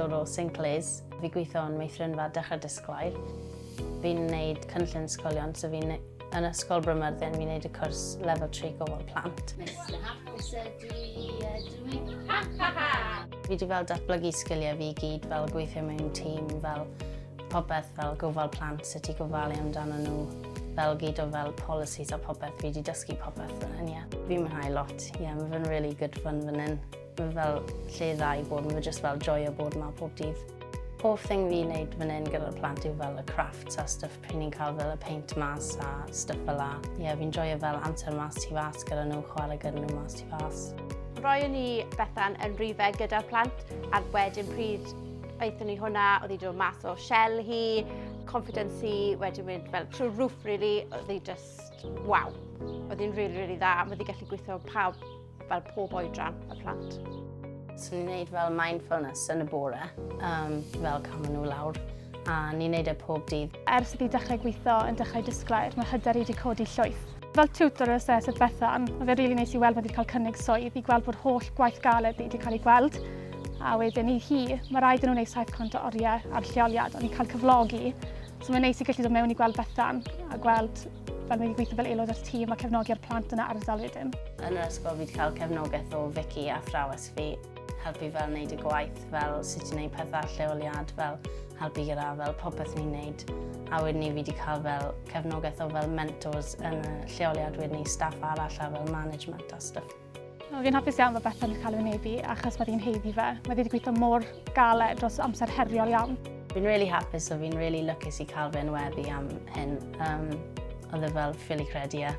dod o St Clears. Fi gweithio yn meithrinfa Dechrau Disglair. Fi'n neud cynllun ysgolion, so fi'n yn Ysgol Bro Myrddin, fi'n neud y cwrs lefel 3 gofal plant. Mr Hapus ydw i, ydw i, ha ha ha! Fi wedi fel datblygu sgiliau fi i gyd, fel gweithio mewn tîm, fel popeth fel gofal plant, sut i gofalu amdano nhw, fel gyd o fel policies a popeth, fi wedi dysgu popeth fan hyn, ie. Fi'n mwynhau lot, ie, yeah, mae fe'n really good fun fan hyn. Mae fel lle dda i bod, mae fe just fel joio bod yma pob dydd. Hoff thing fi'n neud fan hyn gyda'r plant yw fel y crafts a stuff pryd ni'n cael fel y paint mas a stuff fel la. Ie, yeah, fi'n joio fel amser mas tu fas gyda nhw, chwarae gyda nhw mas tu fas. Roewn ni Bethan yn rifeg gyda'r plant a wedyn pryd aethon ni hwnna, oedd hi dod mas o shell hi, confidence hi wedi mynd fel trwy'r roof really, oedd hi just, waw. Oedd hi'n really, really dda, mae hi gallu gweithio pawb fel pob oedran y plant. So ni'n neud fel mindfulness yn y bore, fel cael nhw lawr, a ni'n neud e pob dydd. Ers iddi dechrau gweithio yn Dechrau Disglair, mae hyder hi wedi codi llwyth. Fel tutor OSS at Bethan, oedd e rili neis i weld bod wedi cael cynnig swydd, i gweld bod holl gwaith galed hi wedi cael ei gweld. A wedyn i hi, mae rhaid i nhw wneud 700 o oriau ar lleoliad, ond i cael cyflogi. So mae'n neis i gallu dod mewn i gweld Bethan a gweld fel mae wedi gweithio fel aelod o'r tîm a cefnogi'r plant yn y ardal wedyn. Yn yr ysgol fi wedi cael cefnogaeth o Vicky a athrawes fi, helpu fel wneud y gwaith, fel sut i wneud pethau lleoliad, fel helpu gyda fel popeth ni'n wneud. A wedyn ni fi wedi cael fel cefnogaeth o fel mentors yn y lleoliad wedyn ni, staff arall a fel management a stuff. Fi'n hapus iawn bod Bethan wedi cael ei wynebu achos mae hi'n haeddu fe. Mae hi wedi gweithio mor galed dros amser heriol iawn. Fi'n really hapus a fi'n really lwcus i cael fy enwebu am hyn. Oedd e fel ffili credu e.